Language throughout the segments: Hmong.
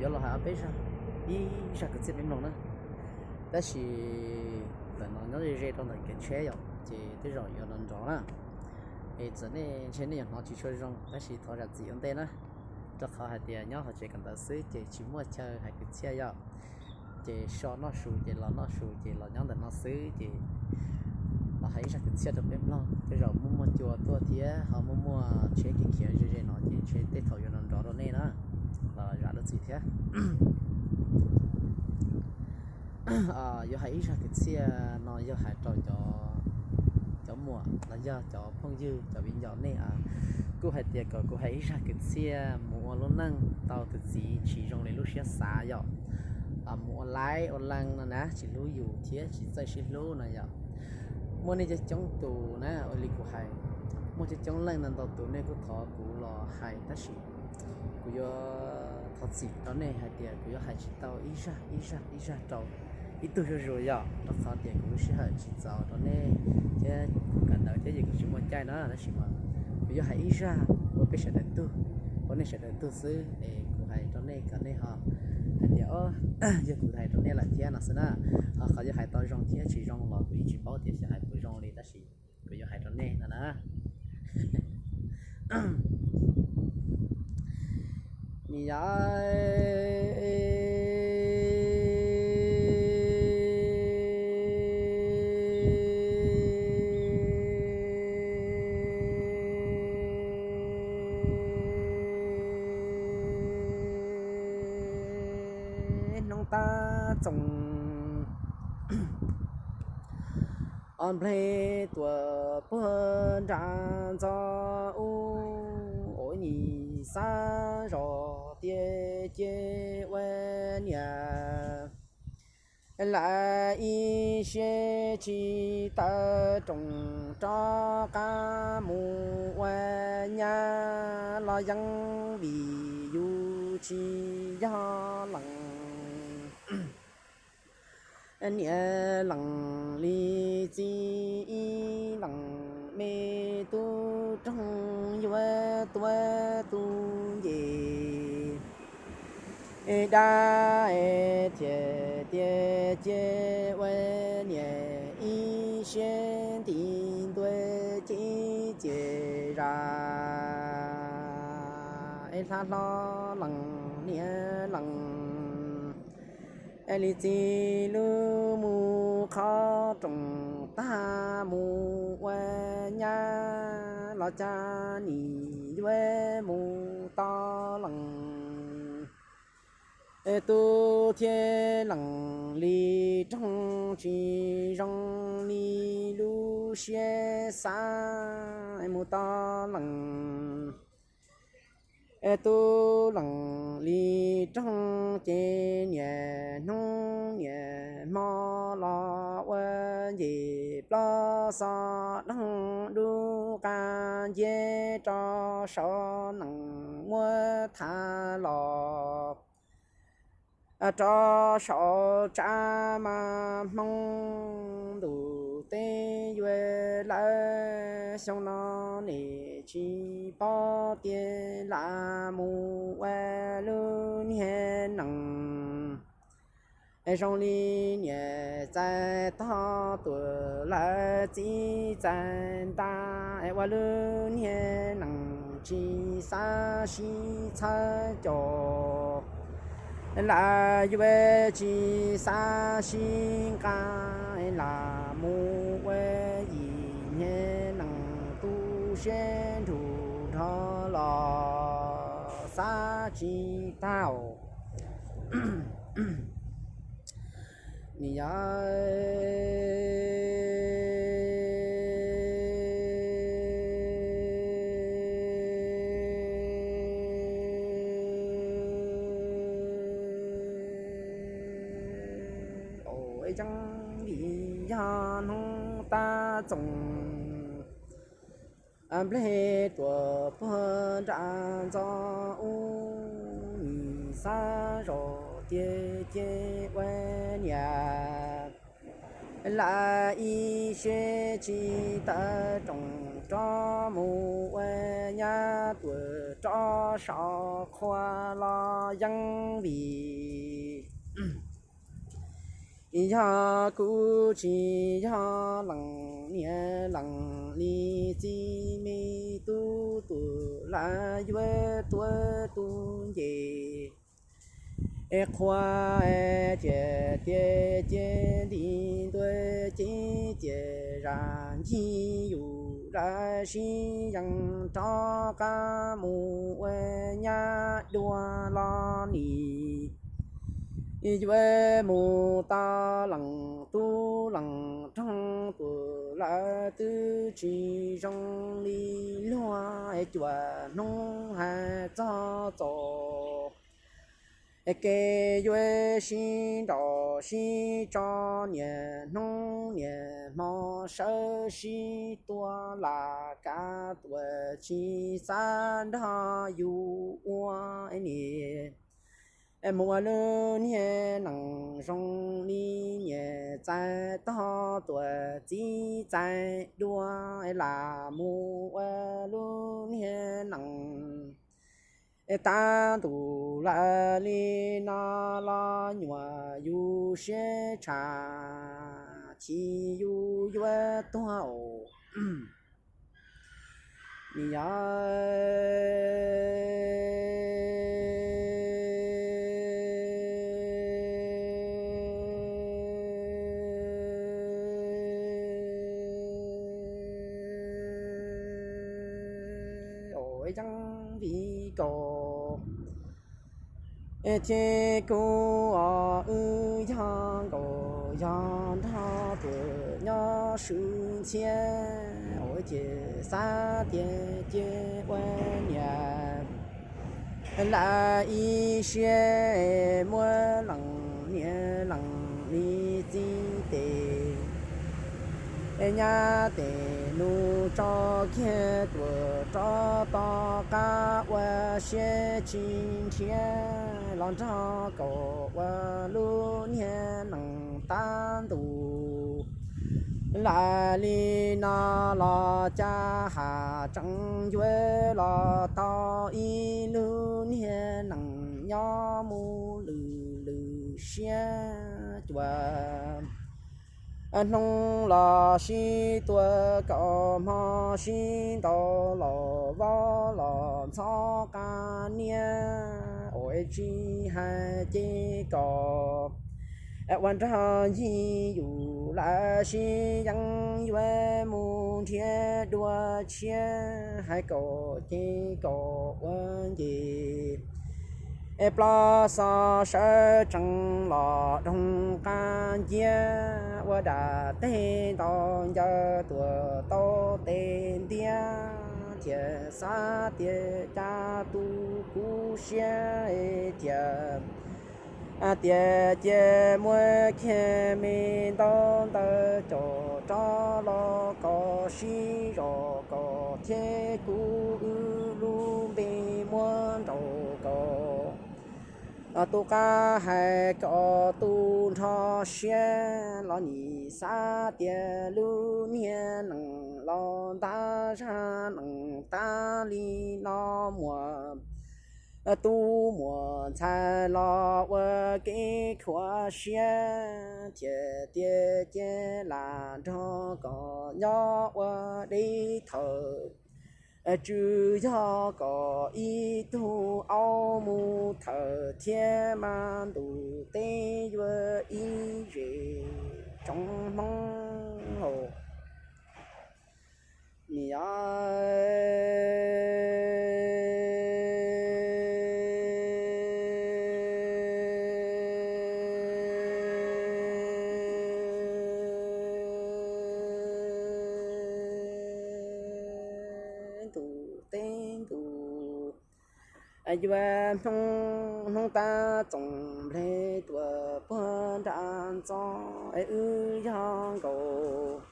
Yuav los hais ob peb zag, ib zag kwv txhiaj peb mloog na. Tab sis ntawm no nyob ze ze rau ntawm kev tsheb yom, ces tej zaum yuav nrov nrov na. Es txawm nej ntshe nej yuav hnov tsis tshua zoo tab sis thov zam txim ua ntej na, rau qhov hais tias nyob hauv tsev kawm ntawv xwb ces tsis muaj chaw hais kwv txhiaj yom. Ces so noj su ces los noj su ces los nyob ntawm no xwb ces los hais ib zag kwv txhiaj rau peb mloog. Tej zaum muaj muaj cua tuaj thiab ho muaj muaj tsheb khiav khiav ze ze no ces ntshe tej thaum yuav nrov nrov rau nej na. Los zam lub txim thiab. Yuav hais ib zag kwv txhiaj no yog hais rau cov muam los yog cov phooj ywg cov viv ncaus nej, kuj hais tias kom kuv hais ib zag kwv txhiaj mus ua lub neej tau tus txiv tsis zoo li lub siab xav yom. Mus ua laib ua leej no na tsis hlub yus thiab tsis txawj sib hlub no yom. Muaj nej coob coob tus na ua li kuv hais, muaj coob coob leej no ntau tus nej kuj thov kuv los hais tab sis kuv yuav thov txim rau nej hais tias kuv yuav hais tsis tau ib zag ib zag ib zag rau ib tug zuj zus yom, rau qhov tias kuv lub sij hawm tsis txaus rau nej thiab kuv kawm ntawv thiab ces kuv tsis muaj caij na. Tab sis mas kuv yuav hais ib zag ua peb sawv daws tug, ua nej sawv daws tug xwb es kuv hais rau nej kom nej ho hais tias o, yog kuv hais rau nej lawm thiab no xwb na. Ho qhov yuav hais tau zoo thiab tsis zoo los kuv yeej tsis paub tias xyov hais puas zoo li tab sis kuv yuav hais rau nej no na. Nws yog hnub tab txoos ob nplej tuaj puag nram ntxo ub, ua nim xab zos tiag ces ua niam lawv ib siab tsis tawm roos rov qab mus ua nyab los yeej vim yus tsis yog leej niam leej li txiv ib leej me tub roog yuav tuav tus nce dab thiaj tiag ces ua niam ib siab nti ntua cev ces zam es hla hlo leej niam leej li txiv lub mus qhov roos tag mus ua nyab los cas nim yuav mus tau leej tub thiab leej li roog tsis zoo li lub siab xav mus tau leej tub leej li roog ces niaj hnub niaj hmo los ua nce plaub xov doog dub qab nciab rau saum nees muab tham los rau saum tsav mas hmoo ntuj teb yuav lawm xyoo no nim tsis paub tias lam mus ua lub niag nees zoo li niam txais tog tuam lawv txiv txais nta ua lub niag nees tsis xav sib txhawb caum lam yuav tsis xav sib nqa lam mus ua yim niag nees tu siab nrug nrho los xav tsis tau. Nws yog ua yeeb vim yog hnub tab txoos nplej tuam puag nram ntxo ub nim xav zos tiag ces ua niam lawv ib siab tsis tawm roos rov mus ua nyab tuam rov saum qhua los yeej vim yog kuv tsis yog leej niam leej li txiv me tub, tus lawv yuav tuav tus nce es qhua tias tias ces nti ntua ces tias zam ncig yus lawv sib yees rov qab mus ua nyab dua los nim yuav mus tau leej tub leej roog, tus lawv twb tsis zoo li luag es cuaj hnub hais txog txaus es kev yuav sib nraus sib tso niaj hnub niaj hmo, sawv sib tua lam kav tuam tsis xav nrog yus ua niam, mus ua lub niag neej zoo li niam txais tog tuam txiv txais dua, lam mus ua lub niag neej tav ntuj lawm li no los nyuam yus siab tshaj chim yus yuav tuag os. Nws yog yeej vim kaum thiab kuv os, wb yog nkaus yog nrog tuam nyob swv ntxhiab, ua ces xav tias ces ua niam lawv ib siab muab leej niam leej li txiv tes nyab tes nus tso kiag tuam rov tom qab ua siab tsis nrhiav los nrog kaum ua lub niag neej tav ntuj lawm li no los cas has tseem yuav los tau ib lub niag neej nyob mus lwm lwm siab cuaj hnub los sib tua kaum hmo sib ntaus los vov los ntxhov qab niab ua tsis hais ces kaum ua nrog ncig yus lawv sib yees yuav mus nrhiav dua tshiab hais kaum ces kaum ua nce es plaub xo sawv tsees los doog qab nciab ua dam teg ntaus ncaws tuam tau tes ntiab thiaj xav tias cas tu kuv siab thiaj tias cia muab kiag me ntaub ntawv caum rov los kom sib zos kom thiab kuv wb lub npe muab nraum kom tu qab hais kom tu nrho siab los nim xav tias lub niag neej los ntab zaj neej tab li no muaj tub muaj ntxhais los ua kev khuam siab thiaj tias cia lam nrog kom nyob ua deb thawm tswv yog kom ib tug aub mus thawm thiab mas ntuj teb yuav ib zes tsoom hmoob nim yog ntuj teb ntuj yuav hnub hnub tab txoos nplej tuam puag nram ntxov es wb yog nkaus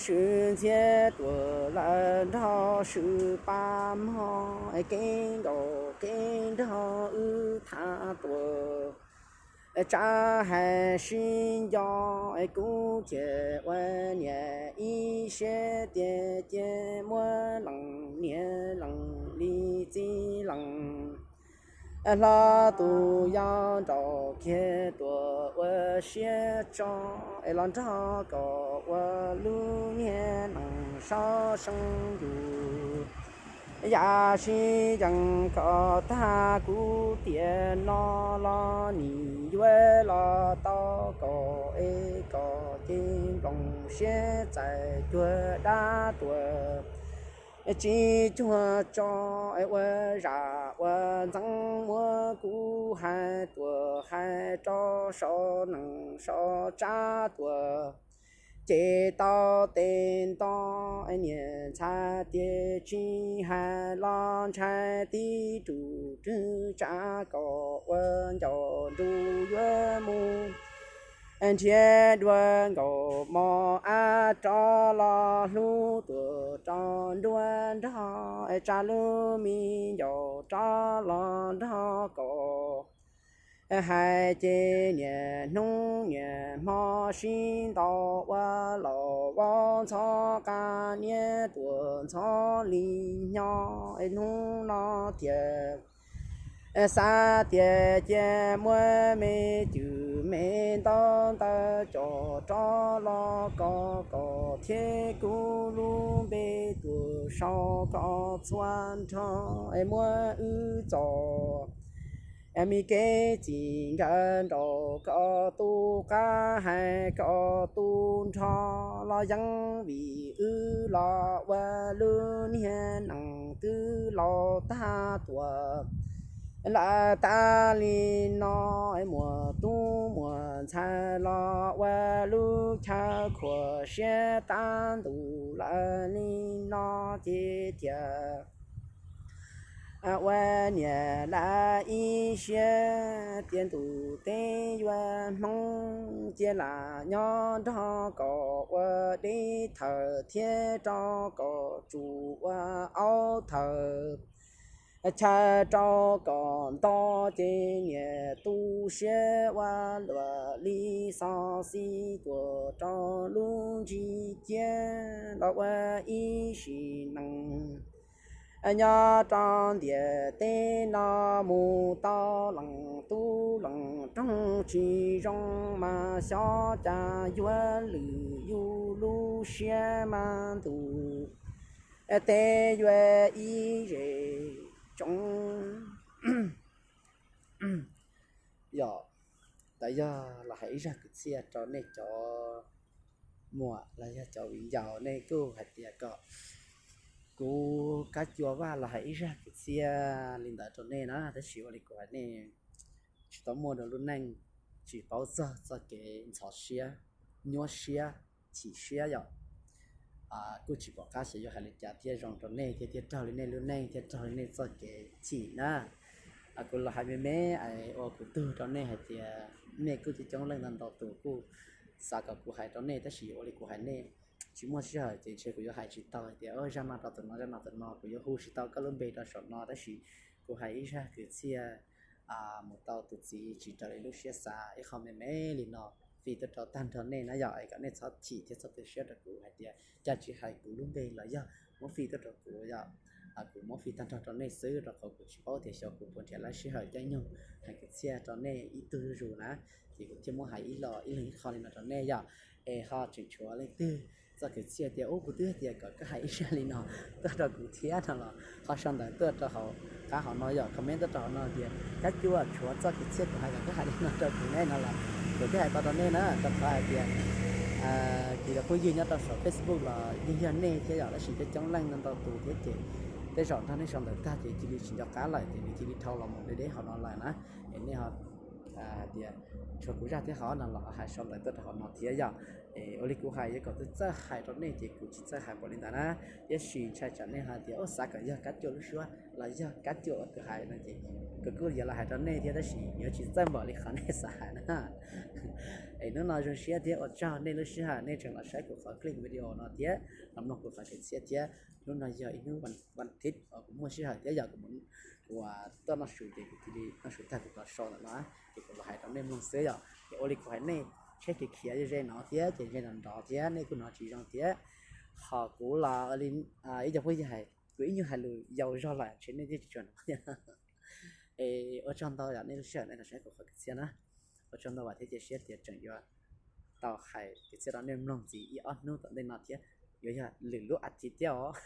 swm ntxhiab tuam lawm nrog swm pab mog es kev nkaus kev nrog wb tham tuam tsab hais sib nco es kuv thiaj ua niam ib siab tias cia muab leej niam leej li txiv lees. Hlob tus yau nraug kiag tuaj ua siab tso, es los nrog koj ua lub niag neej sab seev yus. Yam sib yees koj tag kuv tiam no los nim yuav los tau koj es koj ces nplooj siab txais cuag dab tuag. Tsis cuag tso es ua zam ua ntxeev muab kuv hais tuaj hais rau saum neej saum tsav tuaj. Ces tau tes nto niam ntxhais tias tsis hais los ntshai tib rus rwg tsav kom ua ncauj nruj yuav mus nrhiav dua nkaus mos ab rov los hlub tuaj rau nruab nrog, tsa lub me ncauj rov los nrog koj. Hais ces niaj hnub niaj hmo sib ntaus ua laus vauv ntxhov qab niab tuaj ntxhov li nyob hnub no tiag. Xav tias cia muab me cwm me ntaub ntawv coj rov los koj, koj thiab kuv lub npe tuaj sau koj txhua nrho, es muab wb txo me kev txij nkawm nraum koj tus qab hais koj tus nrho los yeej vim wb los ua lub niag neej twb laus tag tuaj lawm. Tas li no muaj tub muaj ntxhais los ua lub chaw khuam siab tab ntuj lawm li no ces thiaj ua niam lawv ib siab tias ntuj teb yuav hmoo cia lam nyob nrog koj ua deb thawm thiab rau koj tsuj ua aub thawm chaw rau koj nto ces niam tu siab ua luam li xov xij tuaj rau lub ntsig ciab los ua ib sim neej nyob rau ntiaj teb no mus tau leej tub leej roog tsis zoo mas xyov cas yuav lwm yus lub siab mas ntuj teb yuav ib zej tsoom. Yog, ntawd yog los hais ib zaj kwv txhiaj rau nej cov muam los yog cov viv ncaus, nej kuj hais tias kom kuv Kab Cua Vaj los hais ib zaj kwv txhiaj li ntawd rau nej na, tab sis ua li kuv hais nej tsis tau muaj dua lub neej, tsis paub txog txoj kev ntxhov siab, nyuaj siab, chim siab yom. Kuj tsis pom qab xyov yuav hais li cas thiaj zoo rau nej thiab thiaj raug li nej lub neej thiaj raug li nej txoj kev chim na. Kuv los hais me me ua kuv tug rau nej hais tias nej kuj coob coob leej ntau ntau tus kuj xav kom kuv hais rau nej tab sis ua li kuv hais nej tsis muaj sij hawm ces ntshe kuv yuav hais tsis tau hais tias zaj no rau tus no, zaj no tus no, kuv yuav hu tsis tau koj lub npe rau saum no tab sis kuv hais ib zaj kwv txhiaj mus tau tus txiv tsis raws li lub siab xav ib qho me me li no fij tuaj rau tag nrho nej na yom, es kom nej txhob chim thiab txhob tu siab rau kuv hais tias cas tsis hais kuv lub npe los yog muab fij tuaj rau kuv yom. Kuv muab fij tag nrho rau nej xwb rau qhov kuv tsis paub tias xyov kuv puas nrhiav lab sij hawm caij nyoog hais kwv txhiaj rau nej ib tug zuj zus na, ces kuv thiaj muab hais ib lo ib leeg ib qho li no rau nej yom. Es ho tseem tshuav leej twg txoj kwv txhiaj tias ub kuv twb hais tias kom koj hais ib zaj li no tuaj rau kuv thiab no los ho sau ntawv tuaj rau hauv qab hauv no yom, comment tuaj rau hauv no tias Kab Cua, tshuav txoj kwv txhiaj kuv hais kom koj hais li no rau kuv ne no los kuv thiaj hais tau rau nej na, rau qhov hais tias kuv cov phooj ywg nyob rau saum Facebook los yeej yog nej thiab yom, tab sis coob coob leej ntau ntau tus thiab ces tej zaum nrog nej sau ntawv tag ces cia li tsis nco qab lawm ces nws cia li dhau los mus deb deb hauv no lawm na. Es nej ho hais tias tshuav kuv zaj thiab hov no los hais sau ntawv tuaj rau hauv no thiab yom. Es ua li kuv hais yog kom twb txawj hais rau nej ces kuv tsis txawj hais npaum li ntawd na, tiam sis ntshai tsam nej hais tias ub xav kom yog Kab Cua lub suab los yog Kab Cua ua tus hais no ces kuv kuj yuav los hais rau nej thiab tab sis yuav tsis txawj npaum li qhov nej xav hais na. Es hnub no zoo siab thiab ua tsaug nej lub sij hawm nej tseem los saib kuv qhov clip video no thiab los mloog kuv qhov kwv txhiaj thiab. Hnub no yog ib hnub vas thiv uas kuv muaj sij hawm thiab yog kuv tuaj noj su ces kuv cia li noj su tag kuv los sau ntawm no ces kuv los hais rau nej mloog xwb yom. Ces ua li kuv hais nej, tsheb kev khiav ze ze no thiab ces ze nrov nrov thiab nej kuj hnov tsis zoo thiab. Ho kuv los li ib co phooj ywg hais Kuv ib nyuag hais lus yau zog los ntshe nej thiaj tsis tshua hnov thiab. Es ua tsaug ntau yom nej lub sij hawm nej los saib kuv qhov kwv txhiaj na. Ua tsaug ntau vam thiab cia siab tias tseem yuav tau hais kwv txhiaj rau nej mloog ntxiv ib ob hnub tom ntej no thiab, yuav yog lwm lub a thiv thiab os.